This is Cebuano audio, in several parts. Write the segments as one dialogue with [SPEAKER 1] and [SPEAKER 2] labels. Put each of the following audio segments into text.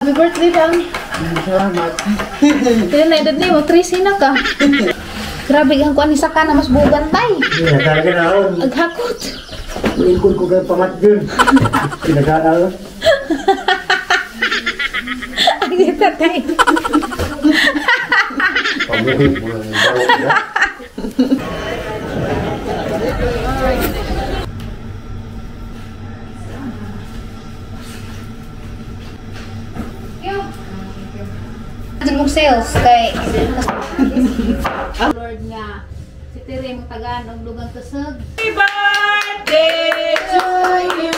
[SPEAKER 1] Happy birthday, Pam.
[SPEAKER 2] Salamat.
[SPEAKER 1] Pila na edad nimo? 13 na ka. Grabe ang kuan ni saka na mas bugan tay.
[SPEAKER 2] Talaga na ako.
[SPEAKER 1] Aghakot.
[SPEAKER 2] Lingkod ko kayo pamatdun. Pinag-aaral.
[SPEAKER 1] Ang kita tay.
[SPEAKER 2] Pamuhit mo lang yung bawang na.
[SPEAKER 1] Dun mong sales kay Lord nga si Tere mo tagaan og dugang kusog.
[SPEAKER 3] Happy birthday to you.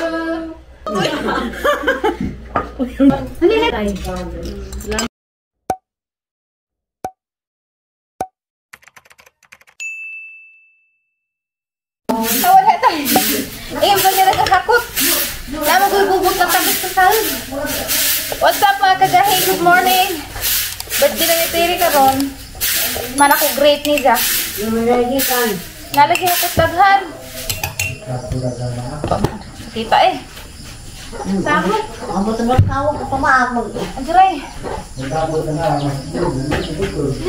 [SPEAKER 1] Dali na tay. Wala tay. Eh, ba niya nagkakakot? Lama ko ibubot ng tabis sa sahod. What's up mga kagahi? Good morning. Birthday na ni Tere karon. Mana ko great ni ja. Nalagi ako taghan. Kita eh. Samot.
[SPEAKER 4] Amot na tawag ko pamaamog.
[SPEAKER 1] Andiray. Hindi,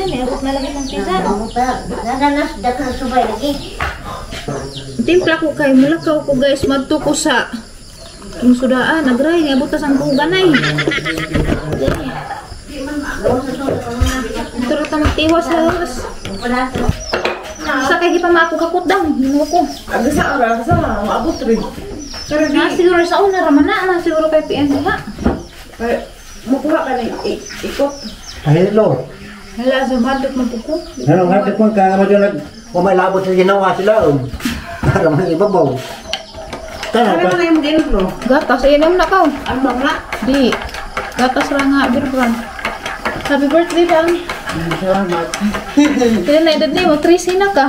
[SPEAKER 1] may abot na lagi ng tisan.
[SPEAKER 4] Amot na. Nananas daghang subay lagi.
[SPEAKER 1] Timpla ko kay mulakaw ko guys, madto ko sa sudaan, agray, nga butas ang kuganay. Pero ta magtiwas halos. Sa kay gipa maako kakot daw, himo ko.
[SPEAKER 3] Aga sa ara sa maabot rin. Pero di
[SPEAKER 1] Na siguro sa una ra man na siguro kay PM diha.
[SPEAKER 3] Mukuha ka ng ikot.
[SPEAKER 2] Hello.
[SPEAKER 1] Hala sa madlok man po ko.
[SPEAKER 2] Ano nga ko ka naman yung nag umalabot sa ginawa sila. Para man ibabaw. Tara
[SPEAKER 3] Ano
[SPEAKER 2] pa.
[SPEAKER 3] na yung ginro?
[SPEAKER 1] Gatas inom na ka.
[SPEAKER 3] Ano bang na?
[SPEAKER 1] Di. Gatas ra nga beer brand. Happy birthday, Pam.
[SPEAKER 2] Salamat.
[SPEAKER 1] Pila na edad nimo? 13 na ka.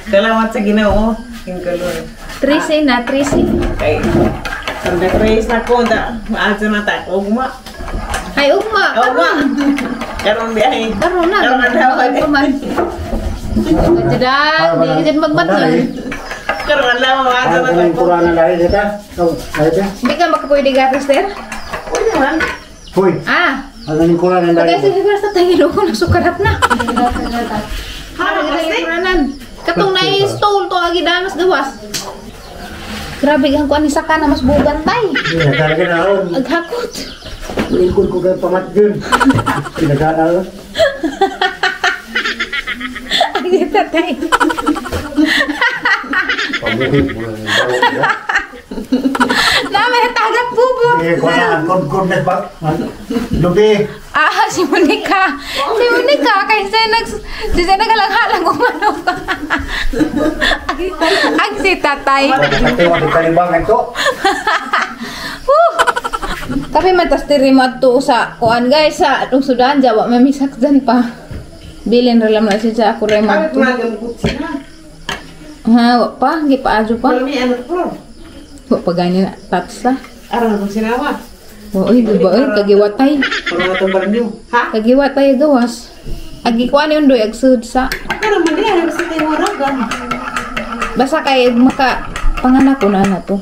[SPEAKER 3] Salamat sa Ginoo. King kalor.
[SPEAKER 1] 13 na, 13.
[SPEAKER 3] Kay Sanda praise na ko da maadto na ta ko ugma.
[SPEAKER 1] Ay, ugma.
[SPEAKER 3] Ugma. Karon di ay.
[SPEAKER 1] Karon na.
[SPEAKER 3] Karon na
[SPEAKER 1] Karon man. Kajadan, di ka dyan magmatnon.
[SPEAKER 3] Karon adlaw maadto na
[SPEAKER 2] Ano
[SPEAKER 3] ta
[SPEAKER 2] yung
[SPEAKER 3] ko.
[SPEAKER 2] kurana lahi dito? Oh, lahi dito?
[SPEAKER 1] Hindi ka makapwede gatas, sir?
[SPEAKER 3] Pwede man.
[SPEAKER 2] Hoy,
[SPEAKER 1] Ah,
[SPEAKER 2] ano yung kurana lahi?
[SPEAKER 1] kasi siguro sa tangilo ko nasukarat na.
[SPEAKER 3] Ha, plastic.
[SPEAKER 1] Katong na-stole to agi damas gawas. Grabe ang kuan ni saka na mas bugan tay.
[SPEAKER 2] Talaga na ako.
[SPEAKER 1] Aghakot.
[SPEAKER 2] Lingkod ko kayo pamatdun. Pinag-aaral.
[SPEAKER 1] Ang kita tay.
[SPEAKER 2] Pamuhit mo lang yung bawang na.
[SPEAKER 1] Nami tagak bubot.
[SPEAKER 2] Eh, kuha na, na ba? Lubi.
[SPEAKER 1] Ah, si Monica. Si Monica kay siya nag si siya nagalang-halang umano. Ang si tatay.
[SPEAKER 2] Katiwa di kalibangan to.
[SPEAKER 1] Kape man tas diri mo adto sa kuan guys sa atong sudan jawa may misakdan pa. Bilin ra lang na siya ako ray
[SPEAKER 3] Ano
[SPEAKER 1] madto.
[SPEAKER 3] na gamot sila?
[SPEAKER 1] Ha, wa pa gipaadyo pa.
[SPEAKER 3] Palmi ano po?
[SPEAKER 1] Wa pa gani na tatsa.
[SPEAKER 3] Aron na sinawa.
[SPEAKER 1] Wa oy, di ba oy kagiwatay.
[SPEAKER 3] Para na itong barnyo. Ha?
[SPEAKER 1] Kagiwatay gawas. Agi kuan yun doy agsud sa.
[SPEAKER 3] Pero man diya sa tiwaragan.
[SPEAKER 1] Basta kay maka panganak ko na na to.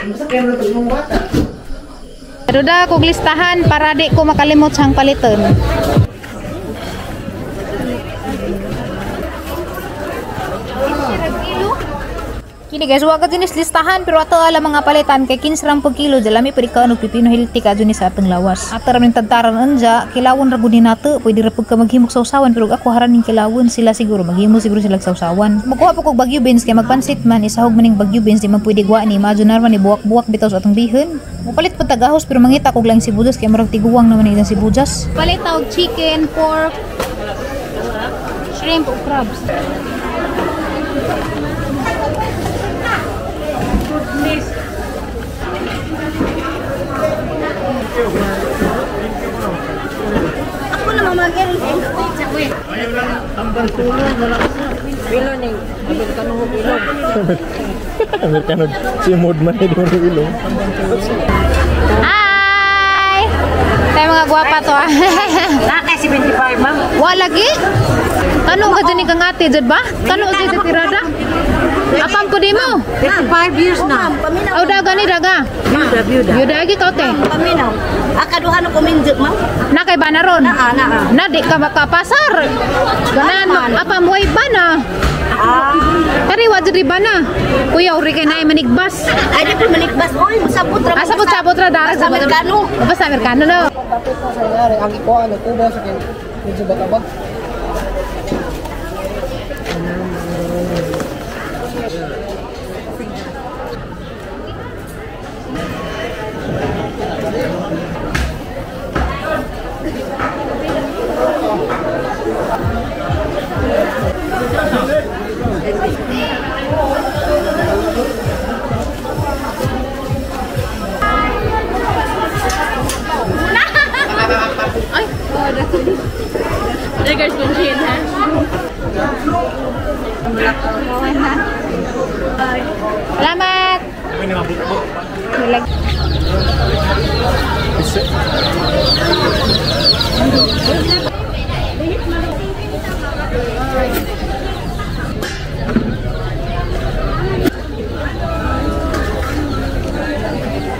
[SPEAKER 3] Basta kaya na itong bata.
[SPEAKER 1] Duda kog listahan para di ko makalimot sang paliton. Kini guys, wa ka dinis listahan pero ato ala mga palitan kay 15 rang pag kilo jalami pwede ka og pipino healthy ka ni sa atong lawas. Ato ra ning tagtaran anja, kilawon ra gud ni nato, pwede ra pud ka maghimog sawsawan pero ako haran ning kilawon sila siguro maghimo siguro sila sawsawan. Magkuha pa kog bagyo beans kay magpansit man isahog man ning bagyo beans di man pwede gwa ni imagine man ni buwak-buwak bitaw sa atong bihon. Mopalit pud tagahos pero mangita kog lang sibuyas kay murag tiguang naman ning sibuyas. Palit og chicken, pork, shrimp ug crabs.
[SPEAKER 5] Amerikano simod man ni doon ilong.
[SPEAKER 1] Hi! Tayo mga gwapa to ah.
[SPEAKER 4] Nakay 75 ma'am.
[SPEAKER 1] Wa lagi? Tanong ka dyan ni kangate dyan ba? Tanong sa tirada? Apang ko di mo.
[SPEAKER 4] 55 years na.
[SPEAKER 1] Aw daga ni daga.
[SPEAKER 4] Byuda, byuda.
[SPEAKER 1] Byuda agi ka te.
[SPEAKER 4] Paminaw. Akaduhan ko minjud ma'am.
[SPEAKER 1] Na kay bana ron.
[SPEAKER 4] Naa, naa.
[SPEAKER 1] Na di ka makapasar. Ganan apa mo ay bana. Tari wa jud bana. Kuya uri kay naay manigbas.
[SPEAKER 4] Ay di pa manikbas oy, musabot ra.
[SPEAKER 1] Ah, sabot-sabot ra dara
[SPEAKER 4] Sa Amerikano.
[SPEAKER 1] Basta Amerikano no.
[SPEAKER 2] Ang ikuan nagkuba sa medyo bata ba?
[SPEAKER 3] Hey guys, kuncin ha.
[SPEAKER 1] Salamat.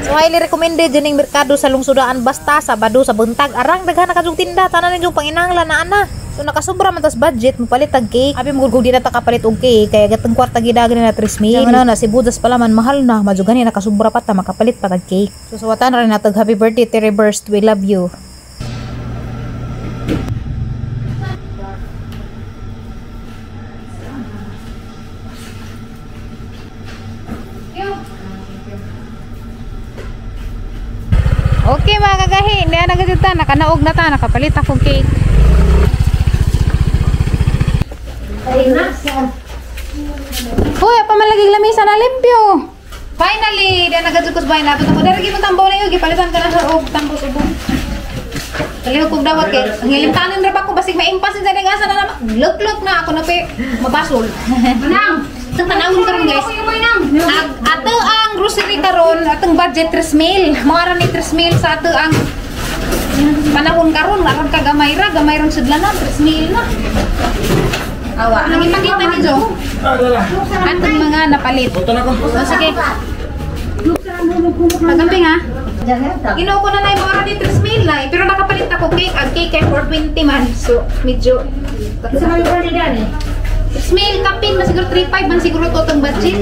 [SPEAKER 1] So highly recommended dining merkado sa lungsodaan basta Sabado sa buntag arang daghan na kadtong tinda tanan ninyong panginahanglan na ana. So nakasubra man tas budget mopalit tag cake. Abi mo di na ta kapalit og cake kaya gatong kwarta gidagan na 3 mil. Ano na si Budas pala man mahal na madyo gani nakasubra pa ta makapalit pa tag cake. So suwatan ra natag happy birthday Terry Burst, we love you. Okay mga kagahi, hindi na ta, nakanaog na ta, nakapalit akong cake. Hoy, apa man lagi lamisa na limpyo. Finally, di na gadyo ko sa bahay. Napit ako, dari mo tambaw na yun, gipalitan ka na sa og tambo subong. Palihog kong dawat kay, ang ilimtanan ra ba ko, basig maimpas sa asa na naman. Luklok na ako na pe, mabasol. Manang! Itong tanawin karon guys. Ato ang grocery karon, atong budget 3 mil. Mga ni 3 mil sa ato ang panahon karon, aron ka gamay ra, gamay rang sudlanan 3 mil na. Awa, nang ipakita ni Jo. Atong mga napalit. Oh, sige. Pagamping ha. Ginoo ko na na mga ni 3 mil na, pero nakapalit ako cake, ang cake kay 420 man. So, medyo 3 mil kapin man siguro 3.5 man siguro to tong budget.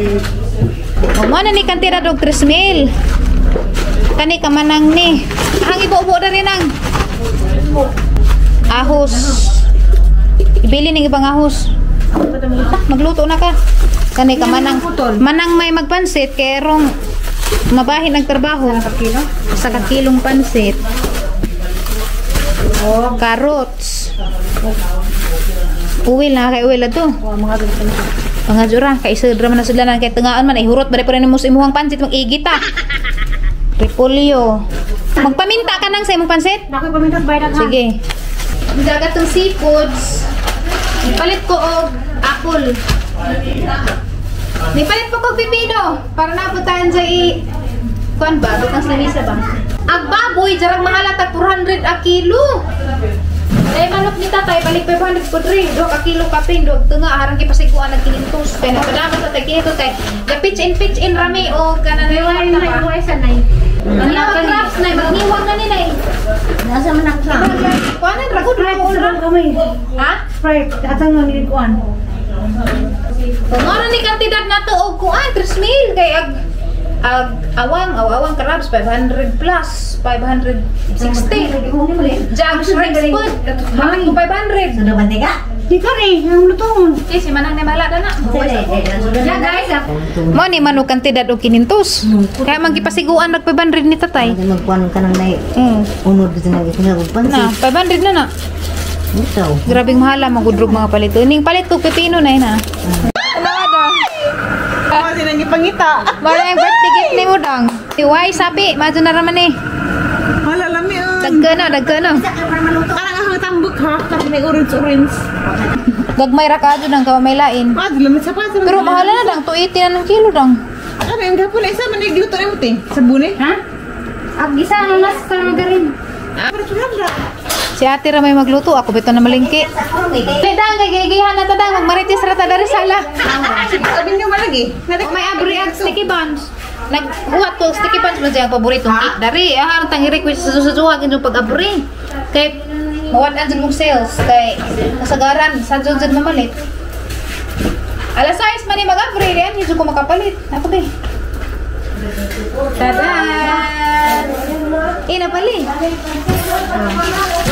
[SPEAKER 1] O mo na ni kantira dog 3 mil. Kani kamanang ni. Ang ibo-ubo na rin ang ahos. Ibili ning ibang ahos. Magluto na ka. Kani kamanang. Manang may magpansit kay rong mabahin ang trabaho. Sa kakilong pansit. Carrots. Uwi na kay uwi la to. Mga jura kay isidra man na sudlanan kay tungaan man ay hurot bare pa rin mo sa imuhang pansit mag-igit ta. Repolyo. Magpaminta ka nang sa imong pansit?
[SPEAKER 4] Nakoy paminta bayad ha.
[SPEAKER 1] Sige. Dagat tong seafoods. Ipalit ko og apple. Nipalit po kog pipino para napuntahan sa i kuan ba butang sa lamisa ba. Ag baboy jarang mahala tag 400 a kilo. Ay manok ni tatay balik 500 ko diri, do ka kilo kapin do tunga harang gipasiguan nag 500 kay napadama sa tag 500 kay the pitch in rami o kanan na pa. Ang crabs na magniwang na ni nay.
[SPEAKER 4] Nasa man ako sa.
[SPEAKER 1] Kuanan ra gud ra
[SPEAKER 4] kami.
[SPEAKER 1] Ha?
[SPEAKER 4] Sprite, atang nga ni kuan.
[SPEAKER 1] Kung ano ni kantidad na to og kuan 3 mil kay ag awang awang crabs 500 plus 560. Jag shrimp food bakit ko 500?
[SPEAKER 4] Sudah bantiga? Di ka rin, ang lutoon.
[SPEAKER 1] Eh, si Manang ni Mala na. Ya guys. Mo ni manok kantidad og 500. Kaya magipasiguan nag 500 ni tatay.
[SPEAKER 4] Magkuan ka nang nay. Unod sa nang
[SPEAKER 1] Na, 500 na na.
[SPEAKER 4] Ito.
[SPEAKER 1] Grabing mahala magudrog mga palito. Ning palit ko pipino na na.
[SPEAKER 3] Ako sinang ipangita.
[SPEAKER 1] Wala yung birthday gift ni Udang. Si Wai sabi, madyo na raman eh.
[SPEAKER 3] Wala lami ah.
[SPEAKER 1] Dagka na, dagka na.
[SPEAKER 3] Parang ang tambok ha. Parang may orange-orange.
[SPEAKER 1] Gagmay ra ka dyan ang kamamay-lain.
[SPEAKER 3] Ah, di lamit sa pa.
[SPEAKER 1] Pero mahala na dang, 280 na ng kilo dang.
[SPEAKER 3] Ano yung gapon? Isa man nagluto na mo te. Sa bune?
[SPEAKER 4] Ha? Ag isa na nas sa magarin.
[SPEAKER 1] Si ate ra may magluto, ako bito na malingki. Dang kay gigihan na ta dang magmarites ra ta dari sala.
[SPEAKER 3] Sabi niyo malagi.
[SPEAKER 1] Oh, may abri ang sticky buns. Naghuwat ko sticky buns man siyang paboritong cake dari. Ah, tang i-request sa susuha gyud pag-abri. Kay mawad-an jud mong sales kay kasagaran sa jud jud mamalit. Alas 6 man ni mag-abri, diyan hindi ko makapalit. Ako be. Tadan! Eh, napali. Ah.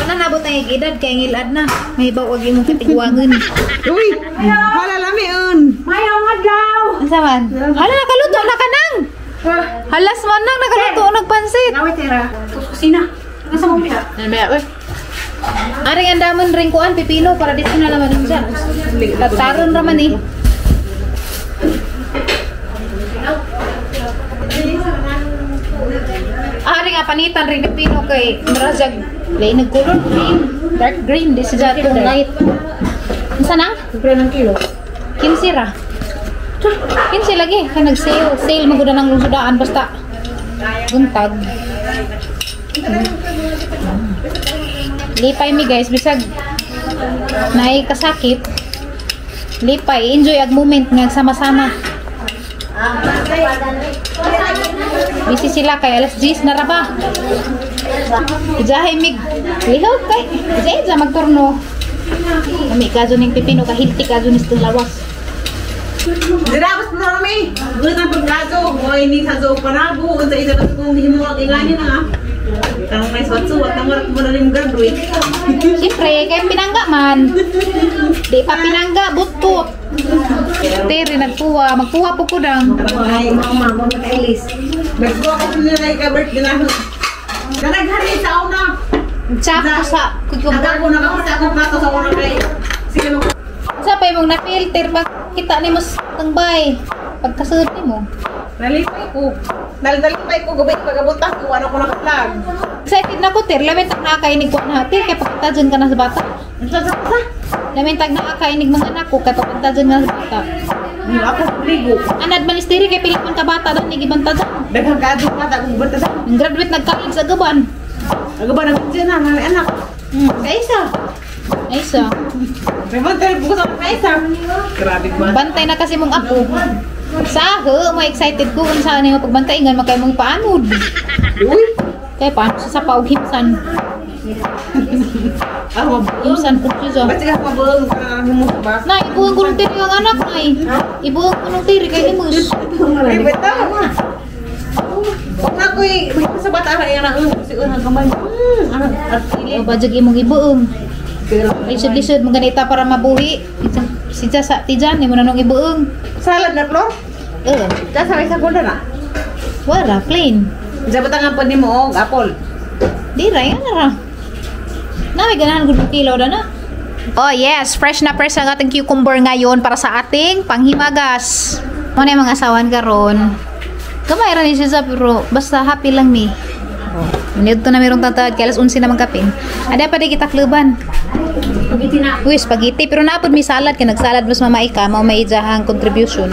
[SPEAKER 1] Wala nabot ang edad kay ngilad na. May baw og imong katigwangan.
[SPEAKER 3] Uy, hala lami on.
[SPEAKER 4] Mayong adlaw.
[SPEAKER 1] Unsa man? Hala, nakaluto na ka nang. Halas man nang nakaluto nagpansit.
[SPEAKER 4] Naway tira. Kusina. Nasa mo miya?
[SPEAKER 1] Aring ang damon ring kuan pipino para dito na naman siya. Tataron ra man eh. Aring nga panitan ring pipino kay murag lain nagkulor green, dark green this is atong light. Unsa na?
[SPEAKER 4] Sobra ng kilo.
[SPEAKER 1] 15 ra. 15 lagi kay nag-sale, sale man gud ang lungsodaan basta buntag. Lipay mi guys, bisag naay kasakit. Lipay, enjoy ag moment nga sama-sama. Busy sila kay alas 10 na ra ba. Ijahay mig lihok kay ijay ja magturno. Kami kaso ning pipino ka hilti kaso ni itong lawas.
[SPEAKER 3] Dirabos na kami. Good ang pagkaso. Hoy ni sa zo panago unsa ida ba kung himo ang ingani na. Tang may suwat-suwat nang wala mo na rin graduate.
[SPEAKER 1] Siyempre, kay pinangga man. Di pa pinangga, butot. Tere, nagpuwa. Magpuwa po ko dang.
[SPEAKER 3] Ay,
[SPEAKER 4] Mama, mo nakailis.
[SPEAKER 3] nagkuha ko nila ka birthday na. Nanaghari sa una.
[SPEAKER 1] Tsaka sa cucumber.
[SPEAKER 3] Nagago na ako sa akong plato sa una kay. Sige mo.
[SPEAKER 1] Sa pa imong na-filter, kita ni mo sa tangbay. Pagkasunod ni mo.
[SPEAKER 3] Nalipay ko. Nalipay ko gubit pagabot ako ano ko naka-vlog.
[SPEAKER 1] Excited na ko, Ter. Lamintag na kainig ko na, Ter. Kaya papunta dyan ka na sa bata. Lamintag na kainig mga anak ko. Kaya papunta dyan ka na sa bata.
[SPEAKER 3] Ako ligo.
[SPEAKER 1] Anad man istiri kay pilit man ka bata daw ni gibanta dyan.
[SPEAKER 3] Daghang kadto pa ta kung banta sa.
[SPEAKER 1] Ang graduate nag-college sa gaban.
[SPEAKER 3] Agaban ang dyan na may anak. Kaisa.
[SPEAKER 1] Ay, sa.
[SPEAKER 3] May bantay bukas ako kaisa. Grabe ba?
[SPEAKER 1] Bantay na kasi mong apo. Saho, mo excited ko kung saan yung pagbantay ngan makay mong paanod.
[SPEAKER 3] Uy.
[SPEAKER 1] Kaya paano sa sapaw himsan.
[SPEAKER 3] Ah,
[SPEAKER 1] Himsan ko siya.
[SPEAKER 3] Ba't ka mabuang ka mo sa bas?
[SPEAKER 1] Na, ibuang ko ng tiri ang anak na eh. Ibuang ko ng tiri kay himus.
[SPEAKER 3] Ay, bata. Huwag na ko eh. Sa bata ka yung anak si unang kamay. Anak, at
[SPEAKER 1] O badyag imong ibuong. Lisod-lisod mo ganita para mabuhi. Siya sa tijan, imo na nung ibuong.
[SPEAKER 3] Salad na, Flor?
[SPEAKER 1] Eh,
[SPEAKER 3] Sa sa golda na.
[SPEAKER 1] wala, plain.
[SPEAKER 3] Sa bata nga po ni mo, og apple.
[SPEAKER 1] Di ra, yan ra. Na, may ganahan gud kilo na na. Oh yes, fresh na fresh ang ating cucumber ngayon para sa ating panghimagas. Mo na yung mga asawan karon. Gamay ra ni siya pero basta happy lang mi. Oh, to na merong tatad kay alas 11 na magkapin. Ada pa di kita kluban.
[SPEAKER 4] Spaghetti na.
[SPEAKER 1] Uy, spaghetti pero naapod mi salad kay nagsalad mas mamaika ka mao may ijahang contribution.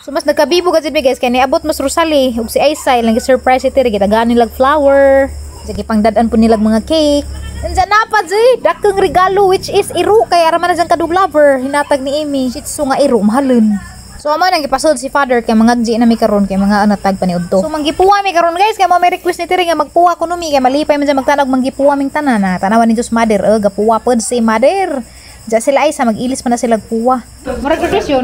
[SPEAKER 1] So mas nagkabibo ka jud mi guys kay niabot mas Rosalie ug si Aisay lang gi-surprise si Tiri gitagaan nilag flower. Sige pangdad-an po nilag mga cake. Nandiyan na pa jud dakong regalo which is iro kay ara man na dyan kadug lover hinatag ni Amy. Shih Tzu nga iro mahalon. So amo nang gipasod si father kay mga gji na mi karon kay mga anatag pa ni udto. So manggipuwa mi karon guys kay mo may request ni Tiri nga magpuwa kuno mi kay malipay man dyan magtanog manggipuwa ming tanan na. Tanawan ni Diyos Mother, gapuwa pod si Mother. Diyan sila ay sa mag-ilis pa na sila puwa. Mura graduation.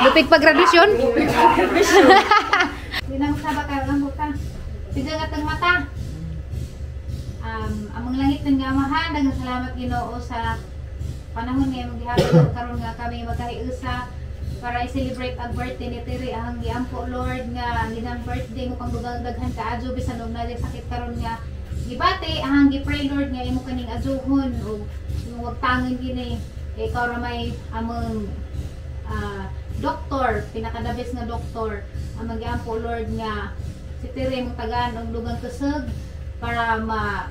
[SPEAKER 1] Lupig pag graduation. Linang sa baka ang buta. Sige nga tang mata. Among langit ng Amahan, daghang salamat Ginoo sa panahon nga imong gihatag karon nga kami magkahiusa para i-celebrate ang birthday ni Tiri ang giampo Lord nga ang ginang birthday mo pang dugang daghan ka adyo bisan og naa sakit karon nga gibati ang gi-pray Lord nga imo kaning adyohon ug imong wagtangon kini kay ikaw ra may among doktor, pinaka the best nga doktor ang magiampo Lord nga si Tiri imong tagaan og dugang kusog para ma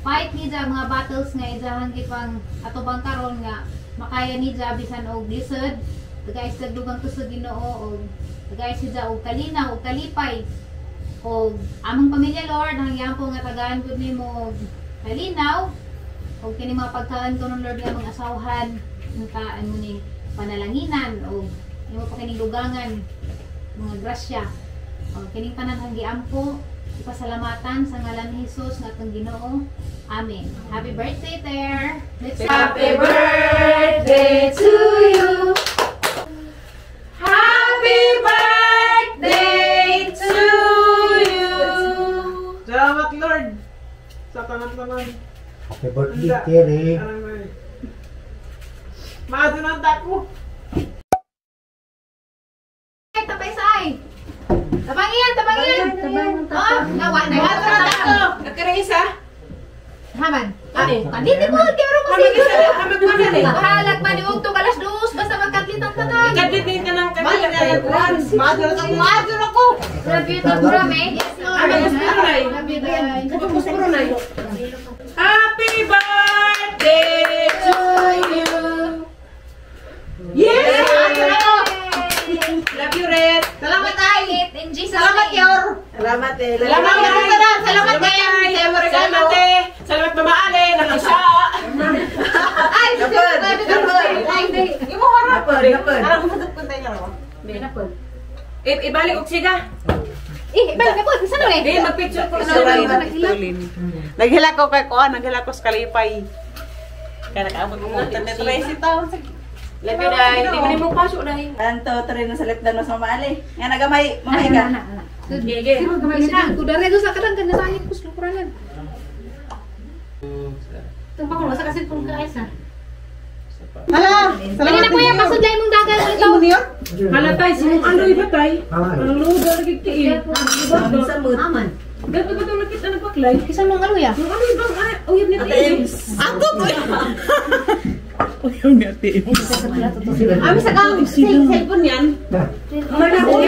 [SPEAKER 1] fight niya mga battles nga ijahang gipang atubang karon nga makaya niya bisan og lisod. Tagay sa dugang kusog Ginoo og tagay siya og kalinaw og kalipay. O among pamilya Lord, ang giampo nga tagaan pud nimo kalinaw o kini mga pagkaon ko Lord nga mga asawahan taan mo ning panalanginan o imo pa kining dugangan mga grasya. O kining tanan ang giampo ipasalamatan sa ngalan ni Jesus nga atong Ginoo. Amen. Happy birthday there. Let's
[SPEAKER 3] Happy birthday to you. Happy birthday to you. Salamat Lord. Sa tanan-tanan.
[SPEAKER 2] Happy birthday, Terry.
[SPEAKER 3] Maado ng tako.
[SPEAKER 1] Tapay sa ay. Tabangin, tabangin. Oh, nawa na.
[SPEAKER 3] Maado ng tako. Nagkara isa.
[SPEAKER 1] Haman. Kaniti mo, kaya mo
[SPEAKER 3] Hamag isa. Hamag ko na eh.
[SPEAKER 1] Bahalag man yung tug alas 2 basta magkadlit ang tanan.
[SPEAKER 3] Kadlit din ka ng kanila. Maado na ako. Maado na ako.
[SPEAKER 1] Love you, Tibura, me. Yes, Lord.
[SPEAKER 3] Hamag gusto na eh.
[SPEAKER 1] Love you, guys.
[SPEAKER 3] Gusto na eh. Happy birthday to you. Yes! Love you, Red. Salamat, ay.
[SPEAKER 1] In Jesus'
[SPEAKER 3] Salamat,
[SPEAKER 1] name.
[SPEAKER 3] Yor.
[SPEAKER 6] Salamat eh.
[SPEAKER 3] Salamat, Yor. Salamat, Kem. Salamat, eh. Salamat, Mama Ale. Nakisa. Ay,
[SPEAKER 6] Napad, napad.
[SPEAKER 3] Imo harap.
[SPEAKER 6] Napad, napad.
[SPEAKER 3] Harap mo sa kuntay ka ro. Ibalik og siga.
[SPEAKER 1] Eh, balik na po. Saan na
[SPEAKER 3] Di magpicture ko na.
[SPEAKER 6] Naghila
[SPEAKER 3] Naghila ko kay kuan, naghila ko sa kalipay. Kaya nakaabot mo ng 13 taon.
[SPEAKER 6] Love you, Day.
[SPEAKER 3] Di mo nimo pasok dai.
[SPEAKER 6] Anto, tari na sa lipdan mas mamali. Nga nagamay, mamay ka.
[SPEAKER 3] Gege.
[SPEAKER 1] Kudare doon sa kadang kanya sa ko slukuranan.
[SPEAKER 4] Tumpa ko sa cellphone ka isa.
[SPEAKER 3] Hala,
[SPEAKER 1] Dali na kuya, pasudlay mong dagan ulit.
[SPEAKER 3] Imo niyo?
[SPEAKER 7] Hala tay, sinong ano iba tay?
[SPEAKER 2] Aman.
[SPEAKER 7] Ang lugar lagi tiin.
[SPEAKER 4] Aman.
[SPEAKER 7] Ganto ba itong nakita ng paklay?
[SPEAKER 1] Kisan mong ano ya?
[SPEAKER 7] Ang ano ibang uyab ni Ate Ibs.
[SPEAKER 3] Ato to.
[SPEAKER 7] Uyab ni Ate Ibs.
[SPEAKER 3] Ami sa kang cellphone yan.
[SPEAKER 7] Silang buol.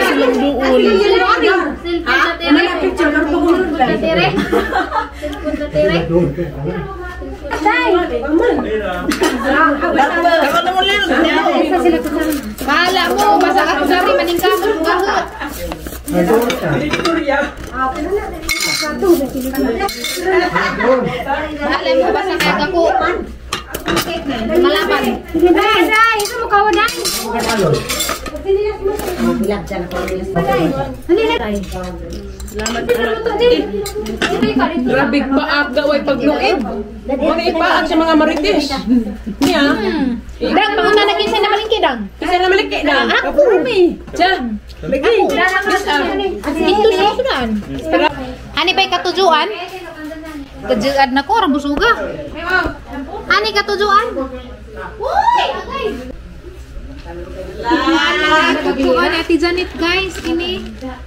[SPEAKER 1] Cellphone na tere.
[SPEAKER 7] Picture ng pagulong
[SPEAKER 1] Na tere. Cellphone na tere. Tay. Bahala mo, basta ka kusari maningka mo gahot.
[SPEAKER 7] Victoria.
[SPEAKER 1] Bahala mo basta kaya ka ko. Malaban.
[SPEAKER 4] Day, day, ito mo kawa day.
[SPEAKER 7] Grabe paag gaway pagluib. Muna ipaag sa mga marites. Niya.
[SPEAKER 1] Dang mga naging sa namalingki dang.
[SPEAKER 7] Kasi na maliki na. Ako. Tiyan. Lagi.
[SPEAKER 1] Ito sa sudan. Ani ba'y katujuan? Kajuan na ko, rambusuga. Ani katujuan? Uy! Agay! Katujuan, Ate Janet, guys. Ini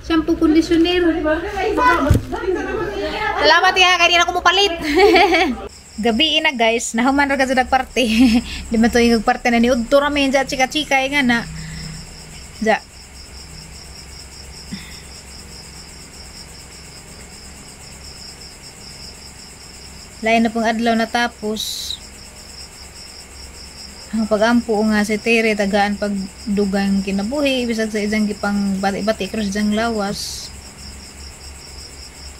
[SPEAKER 1] shampoo conditioner. Salamat ya, kaya di na ako mupalit. Gabi ina guys, nahuman ra ka sa nagparte. Di man to yung nagparte na ni Udto ramen ja chika-chika nga na. Ja. Lain na pong adlaw natapos. Ang pagampo nga si Tere tagaan pagdugang kinabuhi bisag sa isang gipang bati-bati cross diyang lawas.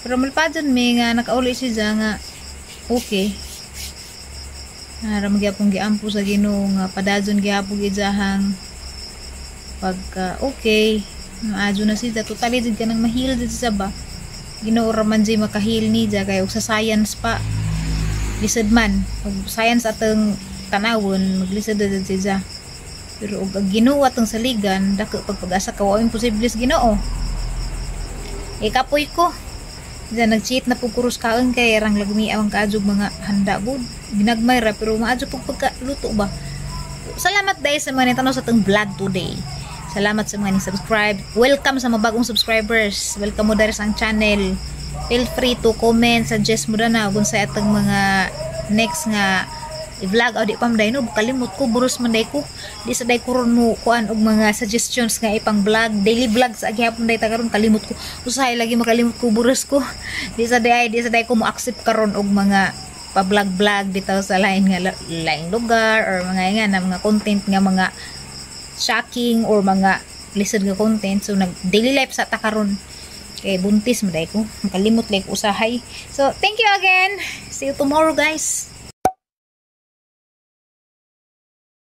[SPEAKER 1] Pero malpadyon mi nga nakauli siya nga okay. Aram gyapon giampo sa Ginoo nga padadyon gihapon gijahang pagka okay maadyo na siya totally jud kanang mahil jud siya ba. Ginoo ra man jud makahil ni ja kay og sa science pa lisod man og science atong tanawon maglisod jud siya. Pero og ang Ginoo atong saligan dako pagpag-asa ka wa imposible sa Ginoo. Ikapoy ko. Diyan nag-cheat na pug kurus kaon kay rang lagmi ang kaadjog mga handa gud. Ginagmay ra pero maadyo pug pagkaluto ba. Salamat dahil sa mga nitanaw sa atong vlog today. Salamat sa mga ni-subscribe. Welcome sa mga bagong subscribers. Welcome mo diri sa ang channel. Feel free to comment, suggest mo na kung sa atong mga next nga i-vlog o di pa man no kalimot ko buros man day ko di sa day ko ron mo kuan og mga suggestions nga ipang vlog daily vlog sa gihapon day ta karon kalimot ko usahay lagi makalimot ko buros ko di sa day ko mo accept karon og mga pa-vlog-vlog bitaw sa lain nga laing lugar or mga nga na mga content nga mga shocking or mga lisod nga content. So nag daily life sa ta karon. Kay buntis man ko. Makalimot like usahay. So, thank you again. See you tomorrow, guys.